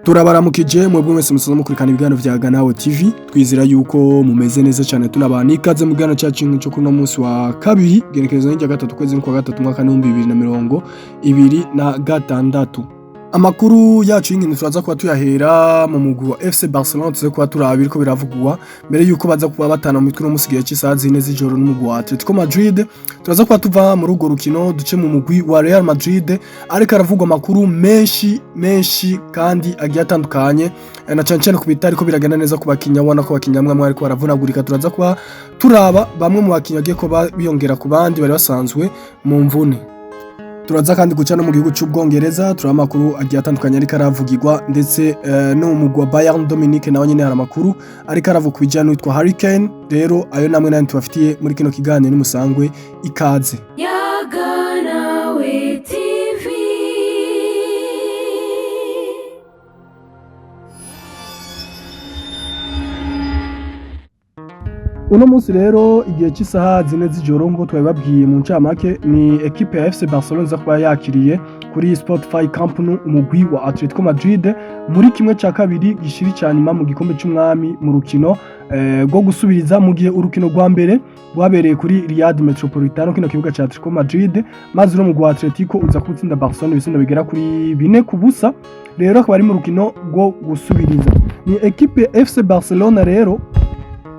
Turabaramukije mwebwe mwese musoza mukurikirana ibiganiro vya Ganawe TV. Twizera yuko mumeze neza cyane, tunabaha ikaze mu kiganiro cyacu cyo kuno munsi wa kabiri, genekerezo rya gatatu, kwezi kwa gatatu, mwaka 2026. Amakuru yacu y'inkino turaza kuba tuyahera mu mugwi wa FC Barcelona, tuze kuba turaba biriko biravugwa mbere yuko baza kuba batana mu mitwe no musi gihe cy'isaha 4 z'ijoro n'umugwi wa Atletico Madrid. Turaza kuba tuva muri urwo rukino duce mu mugwi wa Real Madrid, ariko aravugwa amakuru menshi menshi kandi agiye atandukanye, na cane cane ku bitari ko biragenda neza ku bakinya, ubona ko abakinya bamwe ariko baravunagurika. Turaza kuba turaba bamwe mu bakinya bagiye kuba biyongera ku bandi bari basanzwe mu mvune. Turaza kandi guca no mu gihugu c'Ubwongereza, turaba amakuru agiye atandukanye ariko aravugirwa, ndetse no mu mugwi wa Bayern Dominique nawe nyene hari amakuru ariko aravuga ku bijanye n'uwitwa Harry Kane. Rero ayo namwe nandi tubafitiye muri kino kiganiro, nimusangwe ikaze. Yaganawe TV. Uno munsi rero igihe cy'isaha 4 z'ijoro, nk'uko twabibabwiye mu ncamake, ni ekipe ya FC Barcelona iza kuba yakiriye kuri Spotify Camp Nou umugwi wa Atletico Madrid muri kimwe cya kabiri gishiri cya nyuma mu gikombe c'umwami, mu rukino rwo gusubiriza, mu gihe urukino rwa mbere rwabereye kuri Riyadh Metropolitano, kino kibuga cya Atletico Madrid, maze uno mugwi wa Atletico uza gutsinda Barcelona ibitsindo bigera kuri 4-0. Rero akaba ari mu rukino rwo gusubiriza. Ni ekipe ya FC Barcelona rero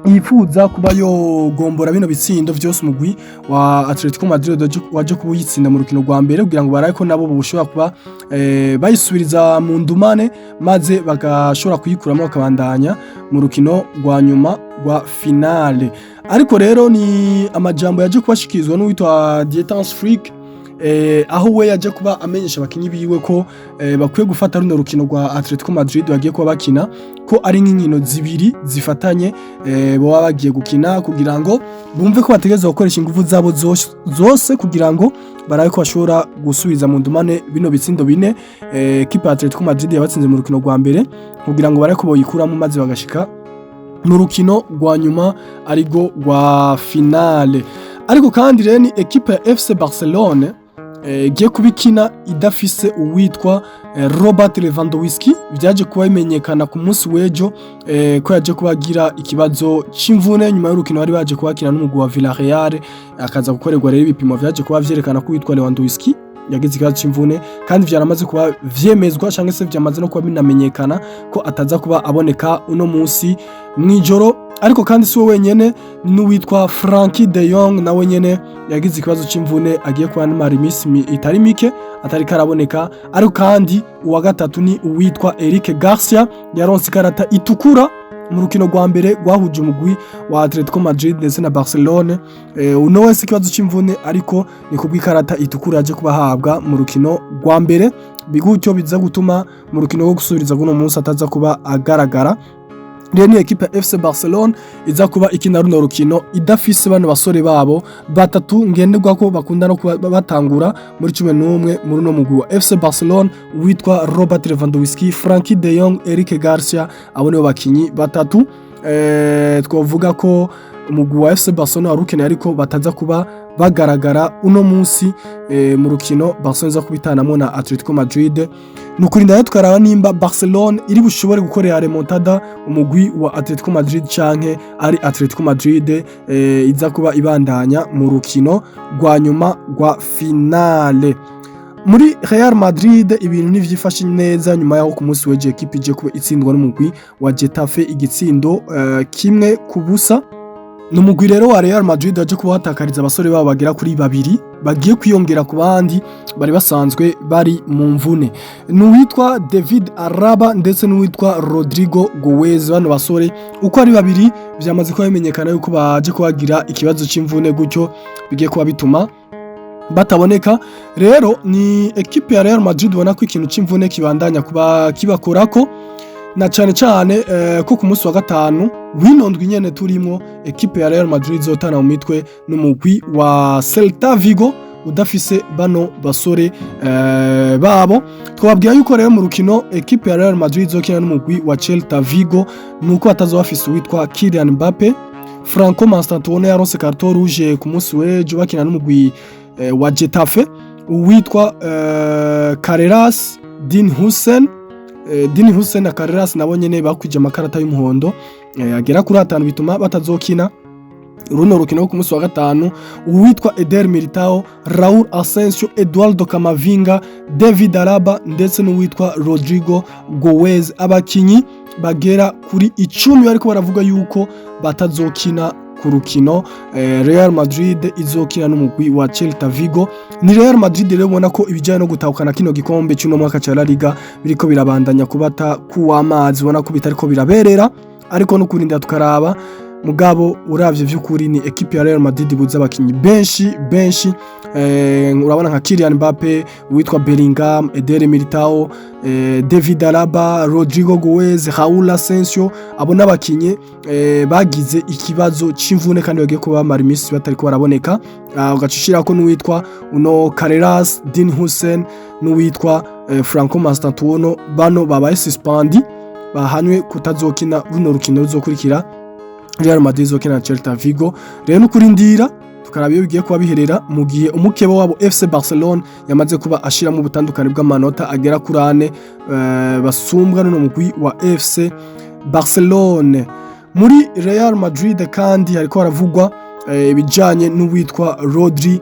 yifuza kuba yogombora bino bitsindo vyose umugwi wa Atletico Madrid waje kuba uyitsinda mu rukino rwa mbere, kugira ngo barabe ko nabo boshobora kuba bayisubiriza mu ndumane, maze bagashobora kuyikuramo bakabandanya mu rukino rwa nyuma rwa finale. Ariko rero ni amajambo yaje kubashikirizwa n'uwitwa Dieter Flick, aho we yaje kuba amenyesha abakinyi biwe ko bakwiye gufata runo rukino rwa Atletico Madrid bagiye kuba bakina ko ari nk'inkino zibiri zifatanye, baba bagiye gukina kugira ngo bumve ko bategerezwa gukoresha ingufu zabo zose kugira ngo barabe ko bashobora gusubiza mu ndumane bino bitsindo bine ekipe ya Atletico Madrid yabatsinze mu rukino rwa mbere, kugira ngo barabe ko boyikuramo maze bagashika mu rukino rwa nyuma, arirwo rwa finale. Ariko kandi rero ni ekipe ya FC Barcelone igiye kubikina idafise uwitwa Robert Lewandowski. Vyaje kuba bimenyekana ku munsi w'ejo ko yaje kuba agira ikibazo c'imvune nyuma y'urukino bari baje kubakina n'umugwi wa Villarreal, akaza gukorerwa rero ibipimo vyaje kuba vyerekana ko uwitwa Lewandowski yagize ikibazo c'imvune, kandi vyaramaze kuba vyemezwa canke se vyamaze no kuba binamenyekana ko ataza kuba aboneka uno munsi mw'ijoro. Ariko kandi si we wenyene, n'uwitwa Frenkie de Jong nawe nyene yagize ikibazo c'imvune, agiye kuba namara iminsi itari mike atariko araboneka. Ariko kandi uwa gatatu ni uwitwa Eric Garcia, yaronse ikarata itukura mu rukino rwa mbere rwahuje umugwi wa Atletico Madrid ndetse na Barcelone. Uno wese ikibazo c'imvune, ariko ni kubw'ikarata itukura yaje kuba ahabwa mu rukino rwa mbere, bigutyo biza gutuma mu rukino rwo gusubiriza guno munsi ataza kuba agaragara. Rero ni ekipe ya FC Barcelona iza kuba ikina runo rukino idafise bano basore babo batatu ngenderwa ko bakunda no kuba batangura muri 11 muri uno mugwi wa FC Barcelona, uwitwa Robert Lewandowski, Frenkie de Jong, Eric Garcia. Abo nibo bakinyi batatu twavuga ko umugwi wa FC Barcelona wari ukeneye, ariko bataza kuba bagaragara uno munsi mu rukino Barcelona iza kubitanamo na Atletico Madrid. Ni ukurinda rero tukaraba nimba Barcelona iri bushobore gukorera remontada umugwi wa Atletico Madrid, canke ari Atletico Madrid iza kuba ibandanya mu rukino rwa nyuma rwa finale. Muri Real Madrid ibintu ntivyifashe neza nyuma yaho ku munsi w'ejo ekipe ije kuba itsindwa n'umugwi wa Getafe igitsindo 1-0. Ni umugwi rero wa Real Madrid waje kuba watakariza abasore babo bagera kuri babiri bagiye kwiyongera ku bandi bari basanzwe bari mu mvune, ni uwitwa David Alaba ndetse n'uwitwa Rodrigo Goes. Bano basore uko ari babiri vyamaze kuba bimenyekana yuko baje kubagira ikibazo c'imvune, gutyo bigiye kuba bituma bataboneka. Rero ni ekipe ya Real Madrid ubona ko ikintu c'imvune kibandanya kuba kibakorako, na cane cane ko ku munsi wa gatanu w'ino ndwi nyene turimwo ekipe ya Real Madrid izotana mu mitwe n'umugwi wa Celta Vigo udafise bano basore babo. Twababwira yuko rero mu rukino ekipe ya Real Madrid izokina n'umugwi wa Celta Vigo nuko batazoba bafise uwitwa Kylian Mbappe. Franco Mastantuono yaronse carton rouge ku munsi w'ejo bakina n'umugwi wa Getafe. Uwitwa Carreras, Dean Huijsen. Dean Huijsen na Carreras nabo nyene bakwije amakarata y'umuhondo agera kuri 5, bituma batazokina runo rukino ku munsi wa gatanu. Uwitwa Eder Militao, Raul Asensio, Eduardo Camavinga, David Alaba ndetse n'uwitwa Rodrygo Goes, abakinyi bagera kuri 10 bariko baravuga yuko batazokina ku rukino Real Madrid izokina n'umugwi wa Celta Vigo. Ni Real Madrid rero ubona ko ibijyanye no gutahukana kino gikombe cy'uno mwaka ca La Liga biriko birabandanya kubata kuw'amazi, ubona ko bitariko biraberera, ariko no kurinda tukaraba. Mugabo uravye vy'ukuri ni ekipe ya Real Madrid ibuze abakinyi benshi benshi. Urabona nka Kylian Mbappe, uwitwa Bellingham, Eder Militao, David Alaba, Rodrygo Goes, Raul Asensio, abo n'abakinyi bagize ikibazo c'imvune kandi bagiye kuba bamara iminsi batariko baraboneka. Ugaca ushirako n'uwitwa uno Carreras, Dean Huijsen n'uwitwa Franco Mastantuono, bano babaye suspendus, bahanywe kutazokina runo rukino ruzokurikira Real Madrid izokina na Celta Vigo. Rero no kurindira tukaraba iyo bigiye kuba biherera, mu gihe umukeba wabo FC Barcelona yamaze kuba ashiramo ubutandukane bw'amanota agera kuri 4 basumbwa n'uno mugwi wa FC Barcelone. Muri Real Madrid kandi hariko haravugwa ibijanye n'uwitwa Rodri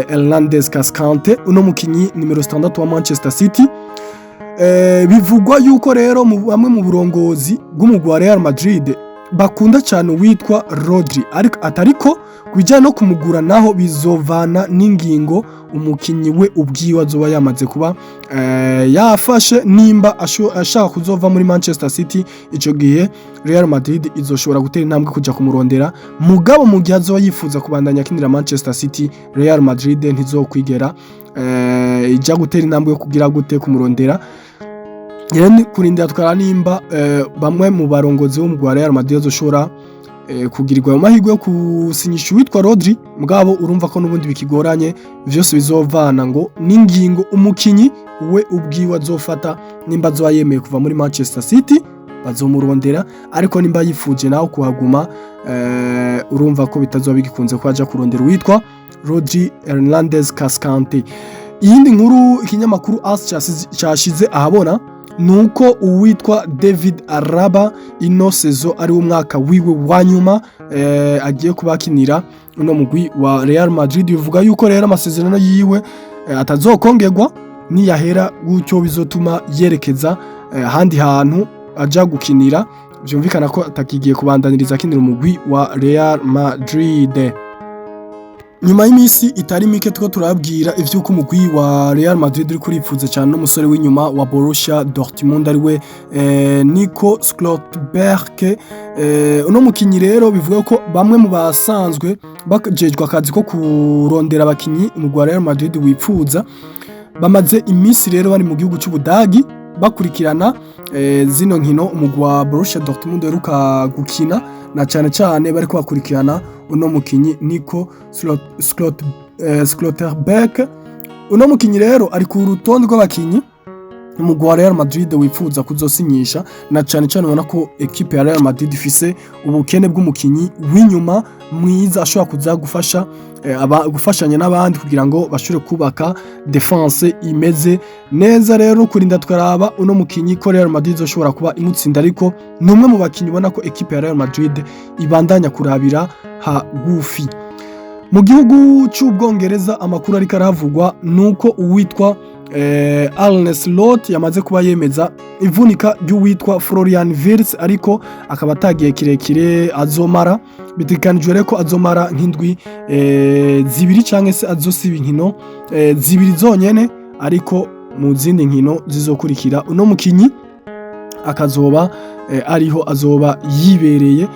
Hernandez Cascante, uno mukinyi nimero 6 wa Manchester City. Bivugwa yuko rero mu bamwe mu burongozi bw'umugwi wa Real Madrid bakunda cyane uwitwa Rodri, ariko atariko ku bijyanye no kumugura naho bizovana n'ingingo umukinyi we ubwiwe azoba yamaze kuba yafashe. Nimba ashaka kuzova muri Manchester City, ico gihe Real Madrid izoshobora gutera intambwe kuja kumurondera. Mugabo mu gihe azoba yifuza kubandanya akinira Manchester City, Real Madrid ntizokwigera ija gutera intambwe yo kugira gute kumurondera. Rero ni kurindira tukara nimba bamwe mu barongozi b'umugwi wa Real Madrid bazoshobora kugirirwa ayo mahirwe yo gusinyisha uwitwa Rodri. Mugabo urumva ko n'ubundi bikigoranye, vyose bizovana ngo n'ingingo umukinyi we ubwiwe azofata. Nimba azoba yemeye kuva muri Manchester City, bazomurondera, ariko nimba yifuje nawe kuhaguma, urumva ko bitazoba bigikunze ko aja kurondera uwitwa Rodri Hernandez Cascante. Iyindi nkuru ikinyamakuru AS cyashize ahabona nuko uwitwa David Alaba ino saison ari umwaka wiwe wa nyuma agiye kuba akinira uno mugwi wa Real Madrid. Bivuga yuko rero amasezerano yiwe atazokongerwa niyahera, gutyo bizotuma yerekeza ahandi hantu aja gukinira. Vyumvikana ko atakigiye kubandaniriza akinira umugwi wa Real Madrid. Nyuma y'iminsi itari mike tuko turabwira ivy'uko umugwi wa Real Madrid uri kuripfuza cyane n'umusore w'inyuma wa Borussia Dortmund ariwe Nico Schlotterbeck. Uno mukinyi rero bivuga ko bamwe mu basanzwe bajejwe akazi ko kurondera abakinyi umugwi wa Real Madrid wipfuza bamaze iminsi rero bari mu gihugu c'Ubudagi bakurikirana zino nkino umugwi wa Borussia Dortmund uheruka gukina, na cane cane bariko bakurikirana uno mukinyi Nico Schlotterbeck. Uno mukinyi rero ari ku rutonde rw'abakinyi umugwi wa Real Madrid wifuza kuzosinyisha, na cane cane ubona ko ekipe ya Real Madrid ifise ubukene bw'umukinyi w'inyuma mwiza ashobora kuza gufasha gufashanya n'abandi kugira ngo bashobore kubaka défense imeze neza. Rero kurinda twaraba uno mukinyi ko Real Madrid izoshobora kuba imutsinda, ariko ni umwe mu bakinyi ubona ko ekipe ya Real Madrid ibandanya kurabira hagufi. Mu gihugu c'Ubwongereza amakuru ariko arahavugwa nuko uwitwa Arne Slot yamaze kuba yemeza ivunika ry'uwitwa Florian Wirtz, ariko akaba atagiye kirekire azomara. Bitegekanijwe rero ko azomara nk'indwi 2 canke se azosiba inkino 2 zonyene, ariko mu zindi nkino zizokurikira uno mukinyi akazoba ariho azoba yibereye.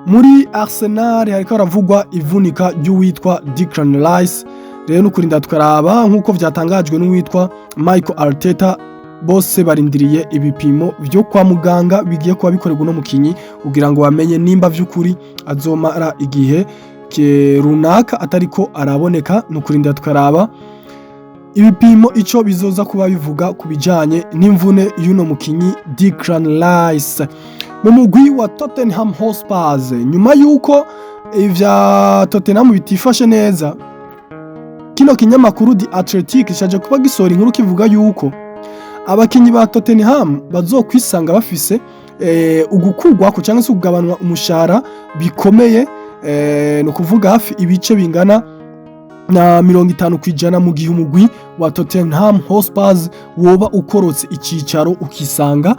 Muri Arsenal hariko haravugwa ivunika ry'uwitwa Declan Rice. Rero nukurinda tukaraba, nk'uko vyatangajwe n'uwitwa Michael Arteta, bose barindiriye ibipimo vyo kwa muganga bigiye kuba bikorerwa uno mukinyi kugira ngo bamenye nimba vy'ukuri azomara igihe runaka atariko araboneka. Nukurinda tukaraba ibipimo ico bizoza kuba bivuga ku bijanye n'imvune y'uno mukinyi Declan Rice. Mu mugwi wa Tottenham Hotspur, nyuma yuko ivya Tottenham bitifashe neza, kino kinyamakuru The Athletic caje kuba gisohora inkuru kivuga yuko Abakinyi ba Tottenham bazokwisanga bafise ugukurwako cyangwa se kugabanwa umushahara bikomeye, ni ukuvuga hafi ibice bingana na 50% mu gihe umugwi wa Tottenham Hotspur woba ukorotse icicaro, ukisanga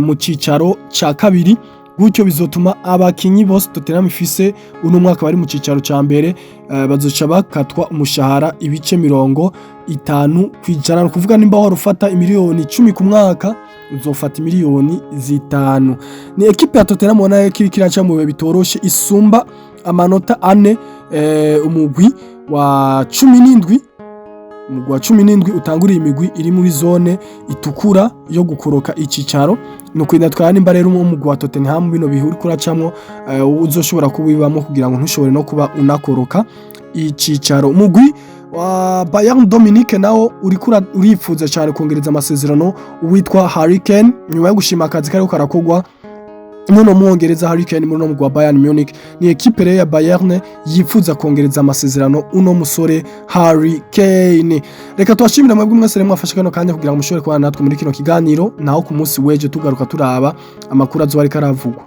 mu cicaro ca kabiri. Gutyo bizotuma abakinyi bose Tottenham ifise uno mwaka bari mu cicaro ca mbere bazoca bakatwa umushahara ibice 50%. Ni ukuvuga nimba wari ufata imiliyoni 10 ku mwaka, uzofata imiliyoni 5. Ni ekipe ya Tottenham ubona ko iriko iraca mu bihe bitoroshe, isumba amanota 4 umugwi wa 17. Umugwi wa 17 utanguriye imigwi iri muri zone itukura yo gukoroka icicaro. Ni ukurinda twara nimba rero umugwi wa Tottenham bino bihe uriko uracamwo uzoshobora kuwibamwo kugira ngo ntushobore no kuba unakoroka icicaro. Umugwi wa Bayern Munich nawo uriko urifuza cyane kongereza amasezerano uwitwa Harry Kane, nyuma yo gushima akazi kariko karakogwa muno mwongereza Harry Kane muri no mugwi wa Bayern Munich. Ni ekipe rero ya Bayern yifuza kongereza amasezerano uno musore Harry Kane. Reka tubashimire mwebwe mwese rero mwafashe kano kanya kugira ngo mushobore kubana natwe muri kino kiganiro. Naho ku munsi w'ejo tugaruka turaba amakuru azoba ariko aravugwa.